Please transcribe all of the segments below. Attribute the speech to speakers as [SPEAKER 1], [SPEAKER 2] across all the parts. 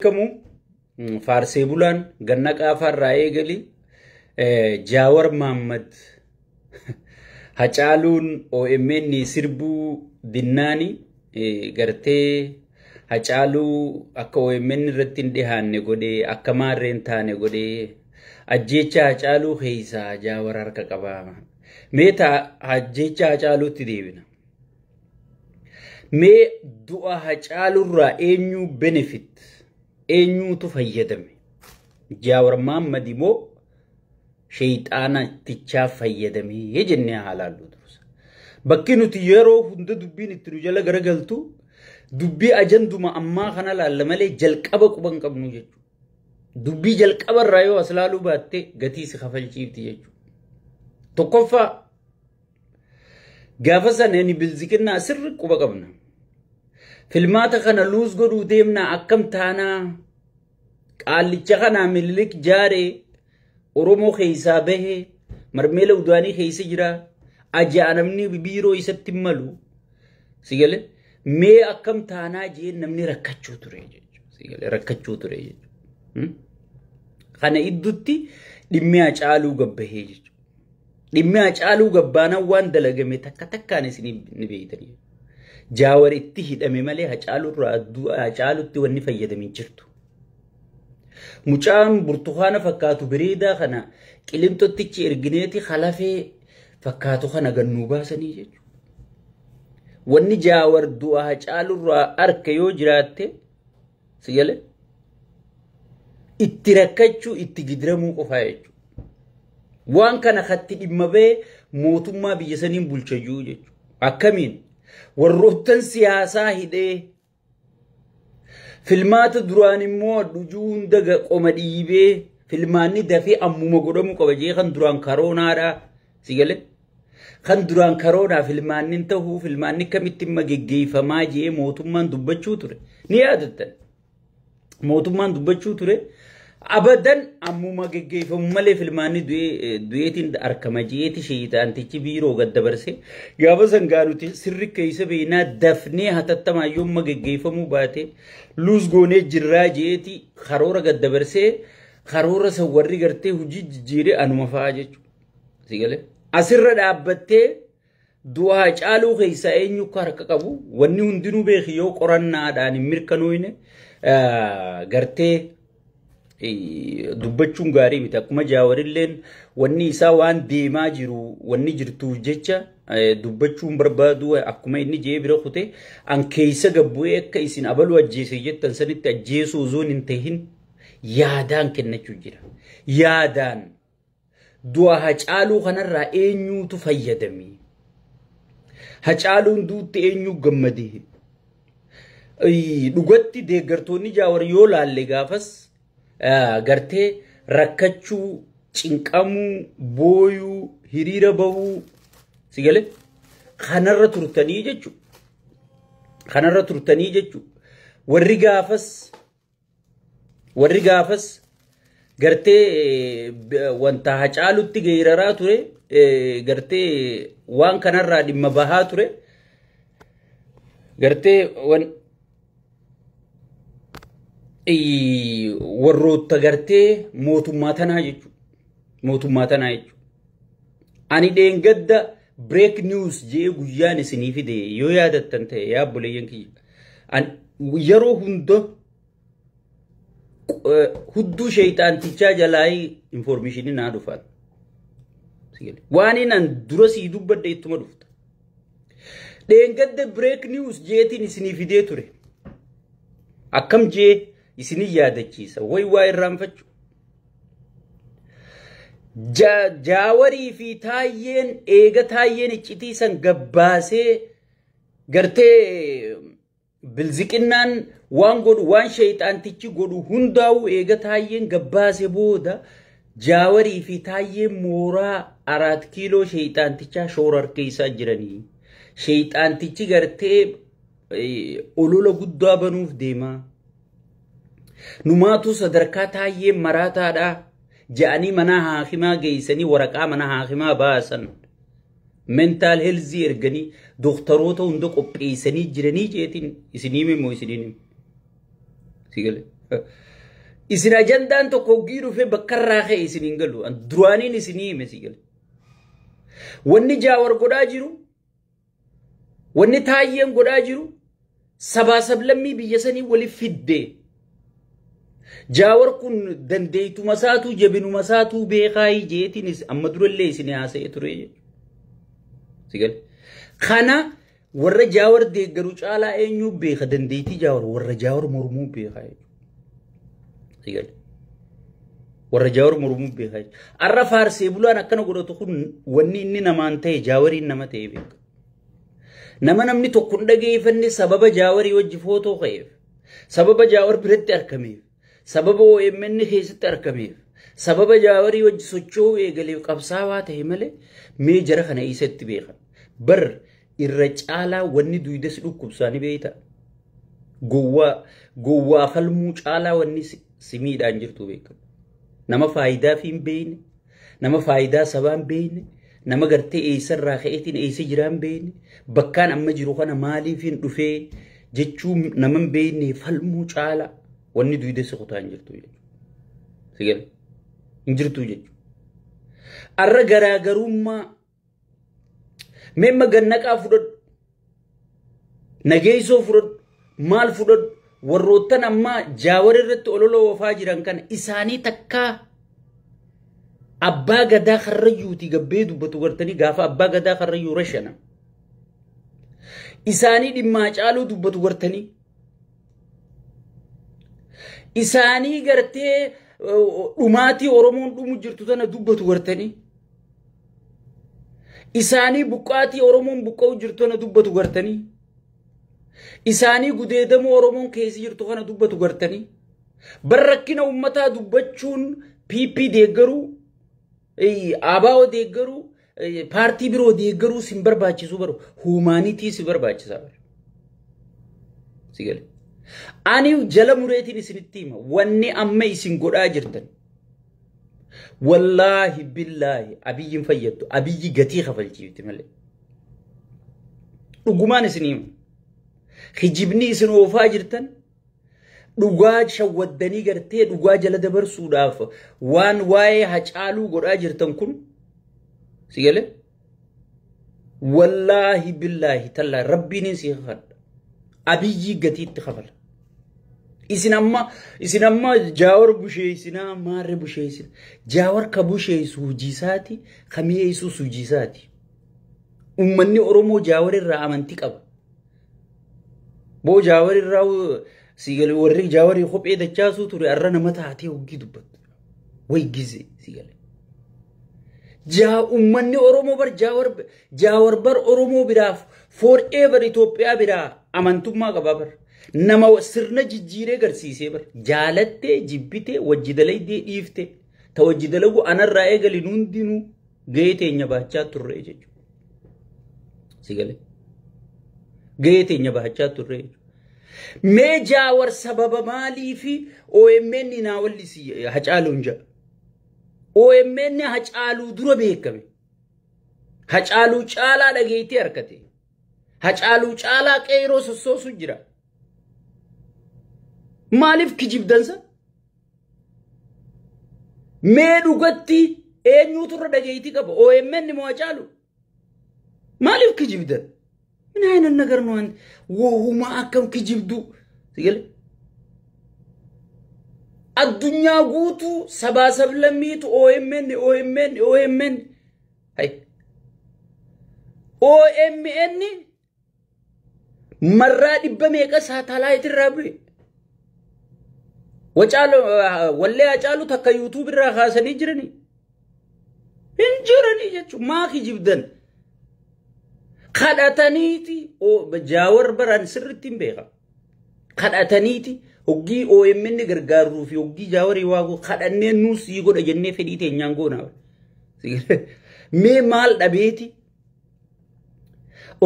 [SPEAKER 1] Beekamu faarsee bulaan ganna qaafaarraa eegali Jaawar Mahaammad Hacaaluun OMN sirbuu dinnaani gartee Hacaaluu akka OMN irratti hin dhihaanne godhee, akka maarreen taane godhee, ajjeecha Hacaaluu keessaa Jaawar harka qabaa. Mee ajjeecha Hacaaluutti deebina. Mee du'a Hacaaluurraa eenyu benefit, eenyuutu fayyadame? Jaawar Mahaammad immoo sheeyxaanattichaa fayyadamee jennee haa laallu dursa. Bakki nuti yeroo hunda dubbiin itti nu jala garagaltu dubbii ajanduma ammaa kana laalla malee jalqaba quban qabnu jechuudha. Dubbii jalqabarraa yoo as laaluu baatte gatii si kafalchiifti jechuudha. Tokkoffaa, gaafa sana inni bilziqinnaa sirri quba qabna. Filmaata kana lose godhuu deemnaa, akkam taanaa, qaallicha kanaa Minilik jaaree Oromoo keessaa bahee marmeela udaanii keessa jira. Ajaa namni biiroo isatti malu. Si galee, mee akkam taanaa jeen namni rakkachuu ture jechuudha. Si galee, rakkachuu ture jechuudha. Kana iddutti dhimmi Hacaaluu gabbahee jechuudha. Dhimmi Hacaaluu gabbaanaan waan dalagame takka takkaan isin ni beektanii. Jaawar itti hidhame malee Hacaaluurraa Hacaalutti wanni fayyadame hin jirtu. Mucaan burtukaana fakkaatu bareedaa kana qilinxottichi ergineeti halafee fakkaatu kana gannuu baasanii jechuudha. Wanni Jaawar du'a Hacaaluurraa arka yoo jiraatte, si galee, itti rakkachuu, itti gidiramuu qofaa jechuudha. Waan kana katti dhimma bahee mootummaa biyya saniin bulchayyuu jechuudha. Akkamiin warroottan siyaasaa hidhee, filmaata duraan immoo dhujuu hunda qoma dhiibee, filmaanni dafee ammuma godhamuu qaba jee kan duraan karoonaadha. Si galee, kan duraan karoonaa filmaanni ta'uu, filmaanni kamitti imma geggeeffamaa jee mootummaan dubbachuu ture. Ni yaadattan. Mootummaan dubbachuu ture. Abadan ammuma geggeeffamu malee filmaanni du'eetiin harkama jeeti sheeyitaantichi biiroo gad dabarse. Gaafa sangaa nuti sirri keessa beeknaa, dafnee hatattamaa yoomma geggeeffamuu baate lose goonee jirraa jeeti karoora gad dabarsee, karoora san warri gartee hojii jijjiiree anuma fa'aa jechuudha. Si galee, asirra dhaabbattee du'a Hacaaluu keessaa eenyu akka harka qabu wanni hundinuu beeki yoo qorannaadhaan hin mirkanooyne gartee dubbachuun gaarii miti. Akkuma Jaawarilleen wanni isaa waan deemaa jiru wanni jirtuuf jecha dubbachuun barbaadu, akkuma inni jee bira kute, an keessa gabbu'ee akka isin abaluu ajjeese jettan sanitti ajjeesuu osoo hin tahin yaadaan kennachuu jira. Yaadaan du'a Hacaaluu kanarraa eenyuutu fayyadame? Hacaaluun duutti eenyu gammade? Dhugatti deeggartoonni Jaawar yoo laalle gaafas gartee rakkachuu, cinqamuu, booyuu, hiriira bahuu, si galee, kanarra turtanii jechuudha. Kanarra turtanii jechuudha. Warri gaafas gartee wanta Hacaalutti geeraraa ture, gartee waan kanarraa dhimma bahaa ture, gartee warroota gartee mootummaa tanaa jechuudha. Mootummaa tanaa jechuudha. Ani dheengadda break news jee guyyaan isinii fide yoo yaadattan ta'e, yaa obboleeyyan kiyya. Yeroo hunda hudduu sheeyxaantichaa jalaa information naa dhufan. Waan inni dura sii dubbadhe ittuma dhufta. Dheengadda break news jeetiin isinii fidee ture. Akkam jee isinii yaadachiisa. Way waa irraanfachuu. Jaawarii fi Taayyeen eega Taayyeen iccitii san gabbaasee, gartee bilziqinnaan waan godhu, waan sheeyxaantichi godhu hundaa'u eega Taayyeen gabbaase booda, Jaawarii fi Taayyeen mooraa Araat Kiiloo sheeyxaantichaa shoorar keessaa jiranii. Sheeyxaantichi gartee olola guddaa banuuf deema. Numaatu sadarkaa Taayyeen maraataadhaa ja'anii mana haakimaa geessanii waraqaa mana haakimaa baasan. Mental health erganii dooktaroota hunda qopheessanii jiranii jeetiin isinii immoo isiniin. Sigale. Isin ajandaan tokko hoggii dhufee bakka irraa ka'e isin hin galu. Duraaniin isinii hime si gale. Wanni Jaawar godhaa jiru, wanni Taayyeen godhaa jiru, sabaa sablammii biyya sanii waliif fiddee. Jaawar kun dandeeytuma isaatuu jabinuma isaatuu beekaa jeetiinis amma durallee isin haasa'ee ture jechuudha. Si gale. Kana warra Jaawar deeggaru caalaa eenyuu beeka dandeettii Jaawar warra Jaawar mormuu beekaa jechuudha. Si gale. Warra Jaawar mormuu beekaa jechuudha. Arra faarsee bulaan akkana godhatu kun wanni inni namaan ta'e Jaawariin nama ta'e beeka. Nama namni tokko hin dhageeffanne sababa Jaawarii wajji footoo ka'eef, sababa Jaawar biratti argameef, sababa OMN keessatti argameef, sababa Jaawarii wajji socho'uu eegaleef qabsaawaa ta'e malee mee jara kana isatti beekan. Bar irra caalaa wanni duydas dhukkubsaa ni beekta. Gowwaa falmuu caalaa wanni si miidhaan jirtu beekamu. Nama faayidaa fi hin beekne, nama faayidaa sabaa hin beekne, nama gartee eessarraa ka'eetiin eessa jiraa hin beekne, bakkaan amma jiru kana maaliif hin dhufee jechuu nama hin beekne falmuu caalaa wanni duyda si kutaa hin jirtu jechuudha. Si gale? Hin jirtu jechuudha. Arra garaagarummaa meemma gannaqaa fudhadhu, nageessoo fudhadhu, maal fudhadhu, warroottan ammaa Jaawar irratti olola oofaa jiran kana isaanii takkaa abbaa gadaa karrayyuuti gabbee dubbatu gartanii gaafa abbaa gadaa karrayyuu rashana. Isaanii dhimmaa caaluu dubbatu gartanii. Isaanii gartee dhumaatii Oromoon dhumu jirtu tana dubbatu gartanii. Isaanii buqqaatii Oromoon buqqa'u jirtu tana dubbatu gartanii. Isaanii gudeedamuu Oromoon keessa jirtu kana dubbatu gartanii. Bar rakkina uummataa dubbachuun PP deeggaruu, ABO deeggaruu, paartii biroo deeggaruu sin barbaachisu baru humaanitii si barbaachisaa bara. Si gale. Ani jala mureetiin isinitti hima wanni amma isin godhaa jirtan. Wallaahi billaahi Abiyyiin fayyaddu Abiyyi gatii kafalchiifti malee. Dhugumaan isin hima. Kijibni isin oofaa jirtan dhugaa shawwaddanii gartee dhugaa jala dabarsuudhaaf waan waa'ee Hacaaluu godhaa jirtan kun si gale. Wallaahi billaahi tallaahi rabbiin si kakadha. Abiyyi gatiitti kafala. Isin amma Jaawar busheessinaa maarree busheessina. Jaawar ka busheessu hojii isaati, ka mi'eessus hojii isaati. Uummanni Oromoo Jaawar irraa amantii qaba. Boo Jaawar irraa si gale warri Jaawarii kophee dachaasuu ture arra nama taatee hoggii dubbattu. Way gize si gale. Uummanni Oromoo bar Jaawar bar Oromoo biraaf forever Itoophiyaa biraa amantummaa qaba bar. Nama sirna jijjiiree garsiisee bar. Jaalattee jibbitee wajji dalaydee dhiiftee ta wajji dalagu anarraa eegalin hundinuu gahee teenya baachaa turre jechuudha. Si gale. Gahee teenya baachaa turre jechuudha. Mee Jaawar sababa maalii fi OMN naa wallisi Hacaaluun jedha. OMN Hacaaluu dura beekame. Hacaaluu caalaa dhageettii harkate. Hacaaluu caalaa qeeroo sossoosu jira. Maaliif kijibdansa? Mee dhugatti eenyuutu irra dhageettii qaba? OMN moo Hacaaluu? Maaliif kijibdan? ምን አይነት ነገር ነው? አንተ ወሁማ akkam kijibdu ሲገለ addunyaa guutuu sabaa sablammiitu OMN OMN OMN hay OMN marraa dhibba meeqa saatalaayit irraa bu'e Wacaalu wallee Hacaalu takka YouTube irraa kaasanii jiranii hin jiranii jechuun maa kijibdan kadhataniiti Jaawar baraan sirriitti hin beeka. Kadhataniiti hoggii OMN gargaaruu fi hoggii Jaawarii waaguu kadhannee nuus sii godha jennee fedhii teenyaan goona. Mee maal dhabeeti?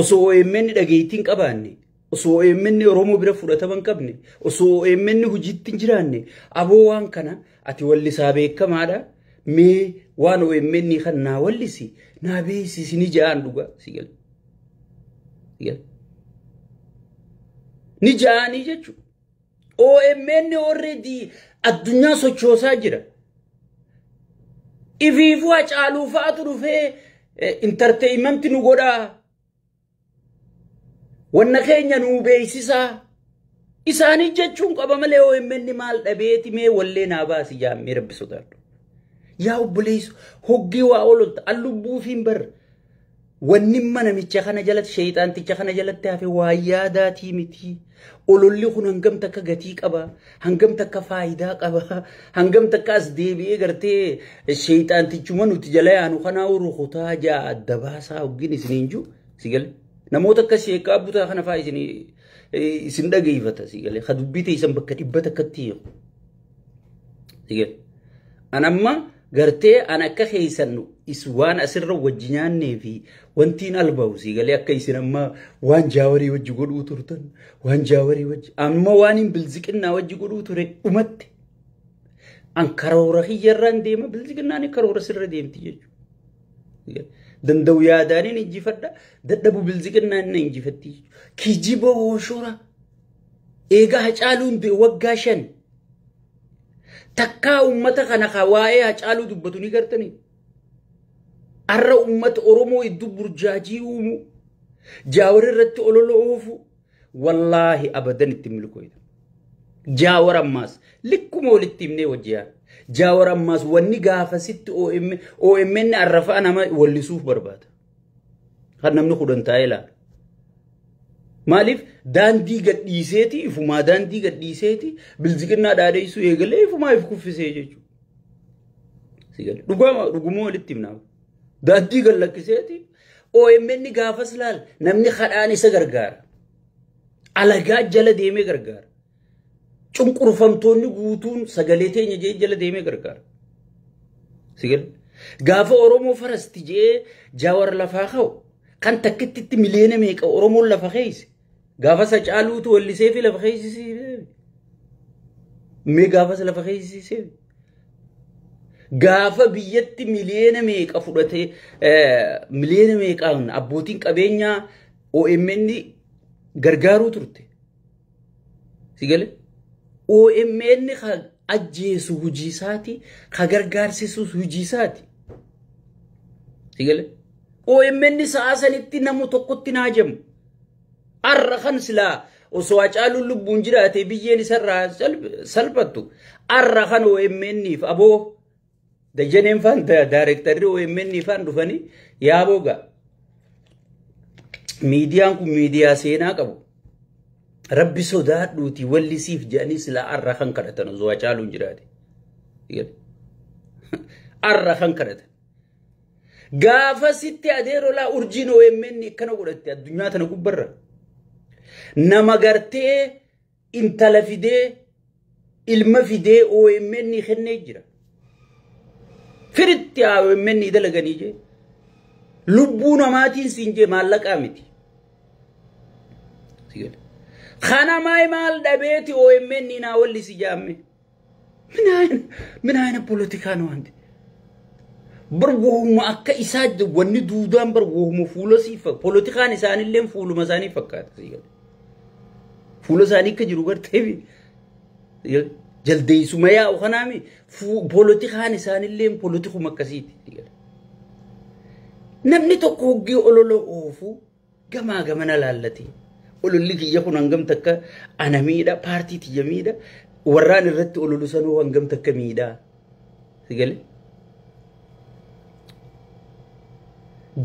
[SPEAKER 1] Osoo OMN dhageettii hin qabaanne, osoo OMN Oromoo bira fudhatama hin qabne, osoo OMN hojiitti hin jiraanne, aboo waan kana ati wallisaa beekamaadha. Mee waan OMN kan naa wallisi naa beeksisi ni ja'aan dhugaa si gala. Ni ja'anii jechuudha. OMN already addunyaa sochoosaa jira. Ifiifuu Hacaaluu fa'aatu dhufee entertainment nu godhaa. Wanna keenya nuu beeksisaa. Isaanii jechuun qaba malee OMN maal dhabeeti mee wallee naa baasi jaammee rabbi sodaadhu. Yaa obboleessu hoggii waa oololta allubbuufiin barra. Wanni namicha kana jalatti sheexaanticha kana jalatti hafe waa yaadaatii miti. Ololli kun hangam takka gatii qaba, hangam takka faayidaa qaba, hangam takka as deebi'ee gartee sheexaantichuma nuti jala yaanu kanaa rukutaa jaa adda baasaa hoggiin isiniin jiru si gale. Namoota akka sheekaa butaa kana fa'aa isin dhageeffata si gale. Ka dubbii teessan bakka dhibba takkatti hiiku. Si gale. An amma gartee an akka keessan is waan asirra wajji nyaannee fi wantiin alba'u si galee akka isin amma waan jaawarii wajji godhuu turtan waan jaawarii wajji amma waan hin bilziqinnaa wajji godhuu ture dhumatte. An karoora kiyyarraan deema bilziqinnaan karoora sirra deemti jechuudha. Danda'u yaadaaniin injifadha dadhabu bilziqinnaan na injifatti jechuudha. Kijiba hooshora eegaa Hacaaluun du'e waggaa 5 takkaa uummata kana waa'ee Hacaaluu dubbatu ni gartanii. Arra uummata Oromoo iddoo burjaajii uumu jaawar irratti olola oofu wallaahi abadan itti milkooyta. Jaawar ammaas likkuma walitti himnee wajji yaa. Jaawar ammaas wanni gaafasitti OMN arrafaa nama wallisuuf barbaada. Kan namni 10 taa'ee ilaala. Maaliif daandii gadhiiseeti ifumaa daandii gadhiiseeti bilziqinnaa dhaadheessuu eegalee ifumaa if kuffisee jechuudha. Dhuguma walitti himnaa. Daandii gallakkiseeti OMN gaafas laal namni kadhaan isa gargaara. Alagaa jala deemee gargaara. Cunqurfamtoonni guutuun sagalee teenya jee jala deemee gargaara. Gaafa Oromoo farasti jee jaawar lafaa ka'u kan takkitti miliyoona meeqa Oromoon lafa keessa. Gaafas Hacaaluutu wallisee fi lafa keessa. Mee gaafas lafa keessa. Gaafa biyyatti miliyoona meeqa fudhatee miliyoona meeqaan abbootiin qabeenyaa OMN gargaaruu turte. Si galee? OMN ka ajjeesu hojii isaati, ka gargaarsisus hojii isaati. Si galee? OMN sa'a sanitti nama tokkotti naajamu. Arra kan silaa osoo Hacaaluun lubbuun jiraate biyyeen isarraa salphattu. Arra kan OMN fi aboo Dajaneen faan daareektarri OMN faan dhufanii yaaboo ga'a. Miidiyaan kun miidiyaa seenaa qabu. Rabbi sodaadhuuti wallisiif jedhanii silaa arra kan kadhatan osoo Hacaaluun jiraate. Arra kan kadhatan. Gaafa sitti adeerolaa urjiin OMN akkana godhatte addunyaa tana gubbarra. Nama gartee intala fidee ilma fidee OMN kennee jira. Firitti OMN dalaganii jee. Lubbuu namaatiin siin jee maallaqaa miti. Kana maal dhabeeti OMN naa wallisi jaamme. Minaayina poolitikaa nu wanti. Bar wohuma akka isaa wanni duudaan bar wohuma fuula siif poolitikaan isaanillee fuuluma isaanii fakkaata. Fuula isaanii akka jiru gartee jaldeessuma yaa'u kanaami poolitikaan isaanillee poolitikuma akkasiiti. Namni tokko hoggii olola oofu gamaa gamana laallate. Ololli kiyya kun hangam takka ana miidha paartii tiyya miidha warraan irratti ololu sanuu hangam takka miidha. Sigale?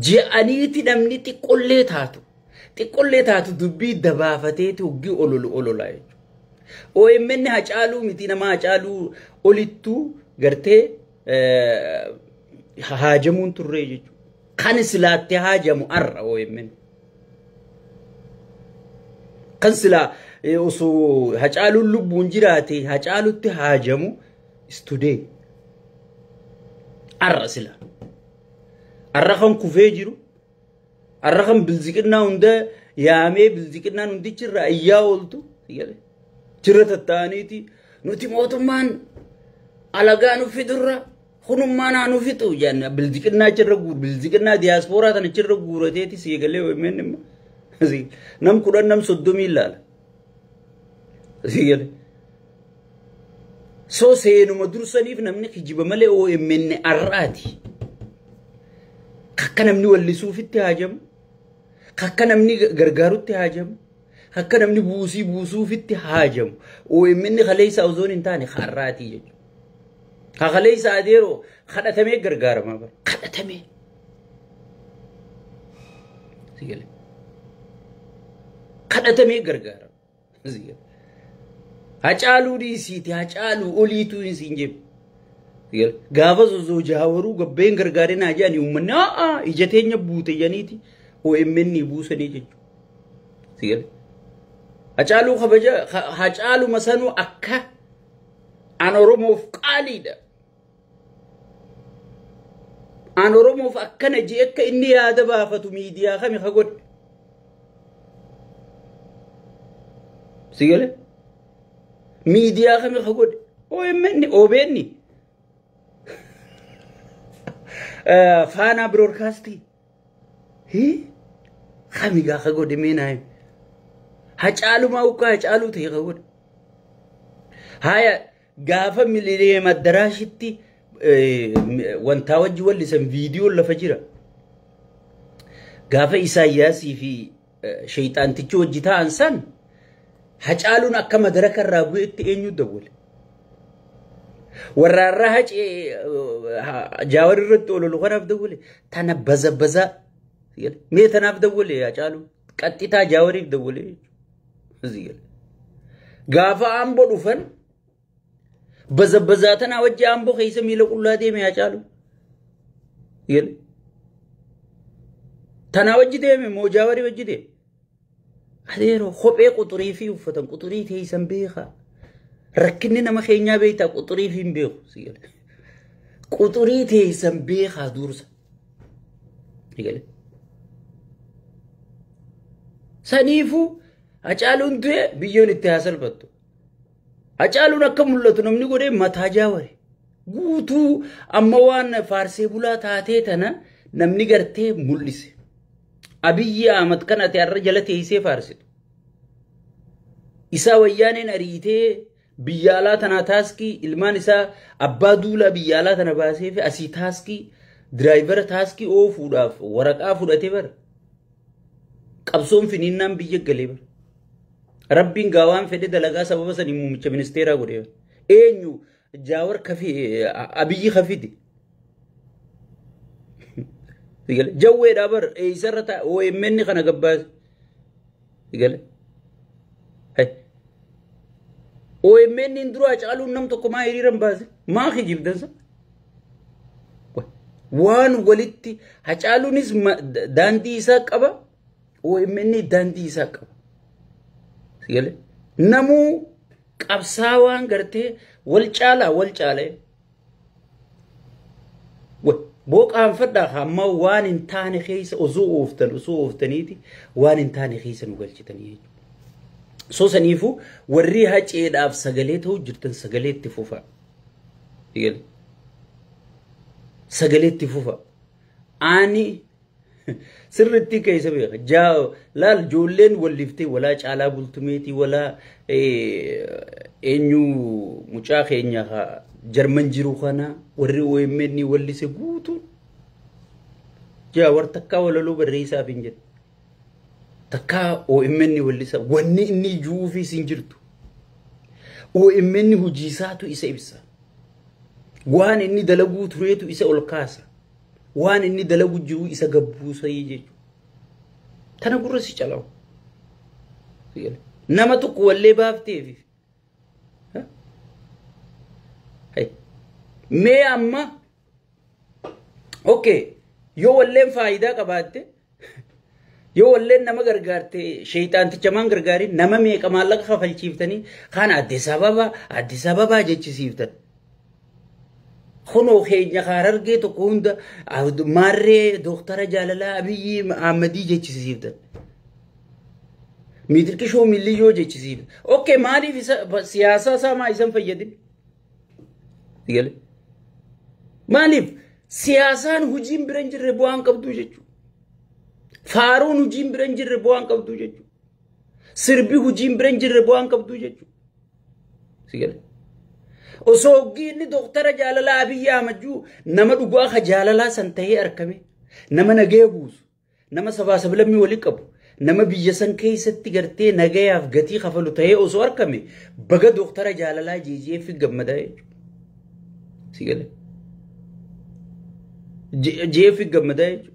[SPEAKER 1] Je'aniiti namni xiqqollee taatu. Xiqqollee taatu dubbii dabaafateeti hoggii ololu ololaa jechuudha. OMN Hacaaluu miti nama Hacaaluu olittuu gartee haajamuun turree jechuudha. Kan silaattee haajamu arra OMN. Kan silaa osoo Hacaaluun lubbuun jiraate Hacaalutti haajamu is today. Arra sila. Arra kan kufee jiru. Arra kan bilziqinnaa hunda yaamee bilziqinnaan hundichirraa iyyaa ooltu. Jira tatta'aniiti nuti mootummaan alagaa nu fidurra hunummaa naa nu fixu jenna bilziqinnaa achirra guur bilziqinnaa diyaaspooraa tana achirra guurateeti siigalee OMN immoo nam 10 nam 30 ilaala. Siigalee So seenuma dursaniif namni kijiba malee OMN arraati. Akka namni wallisuufitti haajamu. Akka namni gargaarutti haajamu. Akka namni buusii buusuufitti haajamu. OMN kaleessa osoo hin taane har'aati jechuudha. Kaleessa adeeroo kadhatamee gargaarama bara. Kadhatamee. Kadhatamee gargaarama. Hacaaluu dhiisiiti hacaaluu oliituu hin siin jedhu. Gaafa osoo jaawaruu gabbeen gargaaree naa jedhanii uummanni haa ija teenya buute jedhaniiti OMN buusanii jechuudha. Hacaaluu kabaja hacaaluu masanuu akka an Oromoof qaaliidha. An Oromoof akkana jee akka inni yaada baafatu miidiyaa kami ka godhe. Sigale? Miidiyaa kami ka godhe? OMN OBN Faanaa Broadcasting. Kami gaa ka godhe meenaa? Hacaalumaa ukkaa hacaaluu ta'e ka godhe. Haya gaafa miliyoona addaraashitti wantaa wajji wallisan viidiyoon lafa jira. Gaafa Isaayyaasii fi sheexaantichi wajji ta'an san hacaaluun akka madaraka irraa bu'etti eenyu dawwale. Warra irraa hacee jaawar irratti ololu kanaaf dawwale. Tana baza baza mee tanaaf dawwale hacaaluun qaxxitaa jaawariif dawwale. Gaafa amboo dhufan baza bazaa tanaa wajji amboo keessa miila qullaa deeme hacaalu. Tanaa wajji deeme moo jaawarii wajji deeme. Adeeroo kophee quxurii fi uffatan quxurii teessan beekaa. Rakkinni nama keenyaa beektaa quxurii fi hin beeku. Quxurii teessan beekaa dursa. Saniifuu Hacaaluun du'e biyyoon itti haa salphattu. Hacaaluun akka mul'atu namni godhee mataa jaaware. Guutuu amma waan faarsee bulaa taatee tana namni gartee mul'ise. Abiyyi Ahmad kan ati har'a jala teessee faarsitu. Isaa wayyaaneen ariitee biyya alaa tanaa taaskii ilmaan isaa abbaa duulaa biyya alaa tana baasee fi asii taaskii diraayivara taaskii oofuudhaaf waraqaa fudhatee bara. Qabsoon finiinnaan biyya galee bara. Rabbiin gaawaan fedhe dalagaa sababa sanii muummicha ministeeraa godhee. Eenyu jaawar kafi Abiyyi kafiti. Jawweedhaa bar eessarra ta'a OMN kana gabbaase. OMN dura Hacaaluun nam tokko maa hiriiran baase maa kijibdansa. Waan walitti Hacaaluunis daandii isaa qaba OMN daandii isaa qaba. Namuu qabsaawaan gartee wal caalaa wal caalee. Booqaan fadhaa hamma waan hin taane keessa osoo ooftan osoo ooftaniiti waan hin taane keessa nu galchitanii jechuudha. So saniifuu warri haceedhaaf sagalee ta'uu jirtan sagalee itti fufa. Sagalee itti fufa. Ani sirriitti keessa beeka. Laal ijoolleen walliftee walaa caalaa bultumeetii walaa eenyu mucaa keenya Jarman jiru kana warri OMN wallise guutuun jaawar takkaa walaloo barreessaaf hin jedhu. Takkaa OMN wallisa wanni inni ijuufis hin jirtu. OMN hojiisaatu isa ibsa. Waan inni dalaguu tureetu isa ol kaasa. Waan inni dalagu jiru isa gabbuusa jechuudha. Tana gurra si calawu. Nama tokko wallee baafteefi. Mee amma okay yoo walleen faayidaa qabaatte yoo walleen nama gargaarte sheexaanticha maan gargaari nama meeqa maallaqa kafalchiiftanii kan Addis Ababa jechisiiftan. Kunoo keenya Harargee tokko hunda maarree Dooktara Jaalalaa Abiyyi Ahmadii jechisiiftan. Miitirkishoo Milliyyoo jechisiiftan. Okay maaliif siyaasaa isaa maa isan fayyadin? Maaliif siyaasaan hojiin bira hin jirre bu'aan qabdu jechuudha. Faaruun hojiin bira hin jirre bu'aan qabdu jechuudha. Sirbi hojiin bira hin jirre bu'aan qabdu jechuudha. Osoo hoggiinni dooktara jaalalaa Abiyyi Ahmad jiru nama dhugaa ka jaalalaa san tahee argame nama nagaya buusu nama sabaa sablammii walii qabu nama biyya san keessatti gartee nagayaaf gatii kafalu tahee osoo argame baga dooktara jaalalaa JJF gammadaa jechuudha. Si galee? JJF gammadaa jechuudha.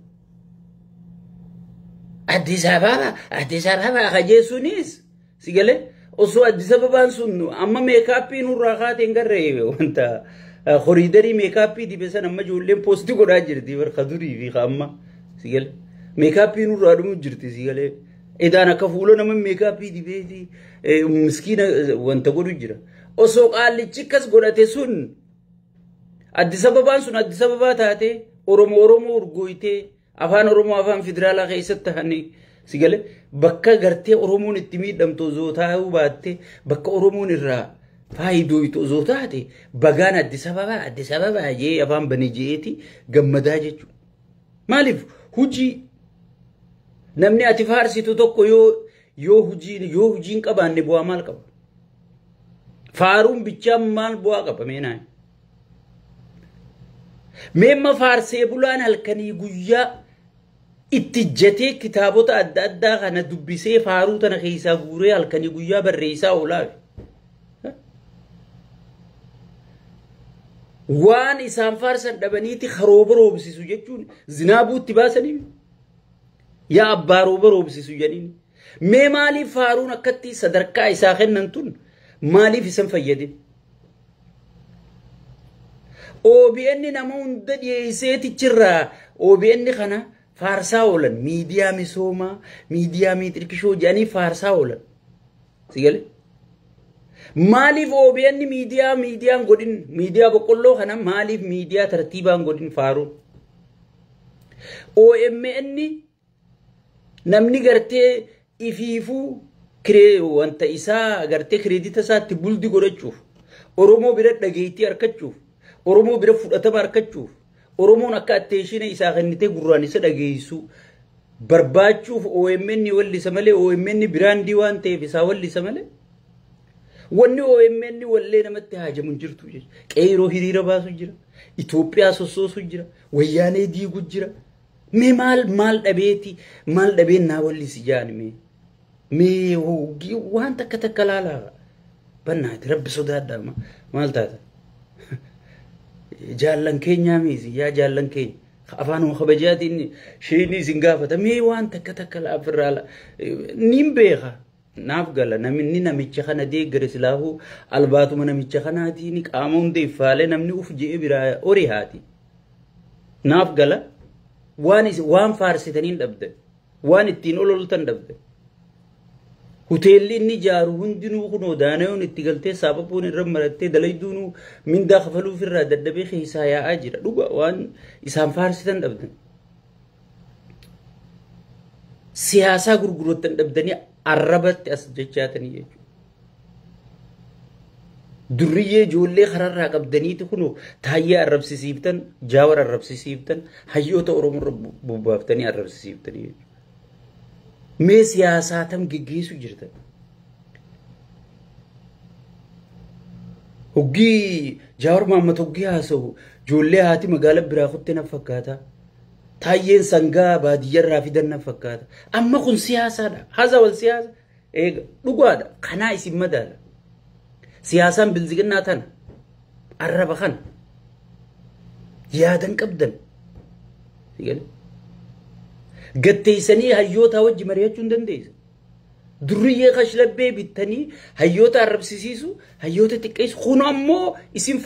[SPEAKER 1] Addis Ababa Addis Ababa kajeessuunis si galee? Osoo Addis Ababaan sun amma meekaappii nurraa kaatee hin garree wanta koriidarii meekaappii dibe san amma ijoolleen poostii godhaa jirti barka durii fi amma si galee meekaappii nurraa dhumu jirti si galee edaan akka fuula nama meekaappii dibeeti miskiina wanta godhu jira. Osoo qaallichi akkas godhate sun Addis Ababaan sun Addis Ababaa taate Oromoo Oromoo urgooytee afaan Oromoo afaan federaalaa keessatti tahanii si galee bakka gartee Oromoon itti miidhamtu osoo taa'uu baatte bakka Oromoon irraa faayidooytu osoo taate bagaan Addis Ababaa Addis Ababaa jee afaan bane jeeti gammadaa jechuudha. Maaliif hujii namni ati faarsitu tokko yoo hojiin qabaanne bu'aa maal qaba? Faaruun bichaan maal bu'aa qaba meenaa? Meemma faarsee bulaan halkanii guyyaa itti ijjatee kitaabota adda addaa kana dubbisee faaruu tana keessaa guuree halkanii guyyaa barreessaa oolaafi. Waan isaan faarsan dhabaniiti karooba roobsisu jechuun zinaabuutti baasanii yaa abbaa rooba roobsisu jedhanii. Mee maaliif faaruun akkatti sadarkaa isaa kennan tun maaliif isan fayyadin? OBN nama hunda dhiyeesseetichirraa OBN kana faarsaa oolan miidiyaa misoomaa miidiyaa miixirkishoo jedhanii faarsaa oolan. Si galee? Maaliif OBN miidiyaa miidiyaan godhin miidiyaa boqqolloo kana maaliif miidiyaa tartiibaan godhin faaruun? OMN namni gartee ifiifuu wanta isaa gartee kireedita isaatti buldi godhachuuf Oromoo bira dhageettii argachuuf Oromoo bira fudhatama argachuuf Oromoon akka atteeshina isaa kennitee gurraan isa dhageessu barbaachuuf OMN wallisa malee OMN biraandii waan ta'eef isaa wallisa malee wanni OMN wallee namatti haajamu hin jirtu jechuudha. Qeeroo hiriira baasu jira, Itoophiyaa sossoosu jira, wayyaanee diigu jira. Mee maal dhabeeti maal dhabeen naa wallisi jaani mee mee waan takka takka laalaa bannaati rabbi sodaadhaa maal taata? Jaallan keenyaa miisi yaa jaallan keenya afaan kabajaatiin isheen isin gaafata mee waan takka takka laafirraa niin beeka naaf gala namni namicha kana deeggare silaafuu albaatuma namicha kanaatiin qaama hunda iffaalee namni uf je'e biraa horii haati naaf gala waan faarsitaniin dhabde waan ittiin ololtan dhabde. Hoteelli inni ijaaru hundinuu kunoo daanayoon itti galtee saaphapuun irra marattee dalayduunuu mindaa kafaluuf irraa dadhabee keessaa yaa'aa jira. Dhuga waan isaan faarsitan dhabdan. Siyaasaa gurgurattan dhabdanii arrabatti as jechaatanii jechuudha. Durriyyee ijoollee kararraa qabdaniiti kunoo taayyee arrabsisiiftan, jaawar arrabsisiiftan, hayyoota Oromoo irra bobbaaftanii arrabsisiiftanii jechuudha. Mee siyaasaa tam geggeessu jirtan? Hoggii Jawaar Mohaammed hoggii haasa'u ijoollee haati magaalaa biraa kutte na fakkaata. Taayyeen sangaa baadiyyarraa fidan na fakkaata. Amma kun siyaasaadha. Haasa wal siyaasa. Eega dhugaadha. Kanaa isin madaala. Siyaasaan bilziginnaa tana. Arraba kana. Yaadan qabdan. Gatteessanii hayyoota wajji mari'achuu hin dandeessan. Durriyyee kashlabbee bittanii hayyoota arrabsisiisu, hayyoota xiqqeessu. Kun ammoo isin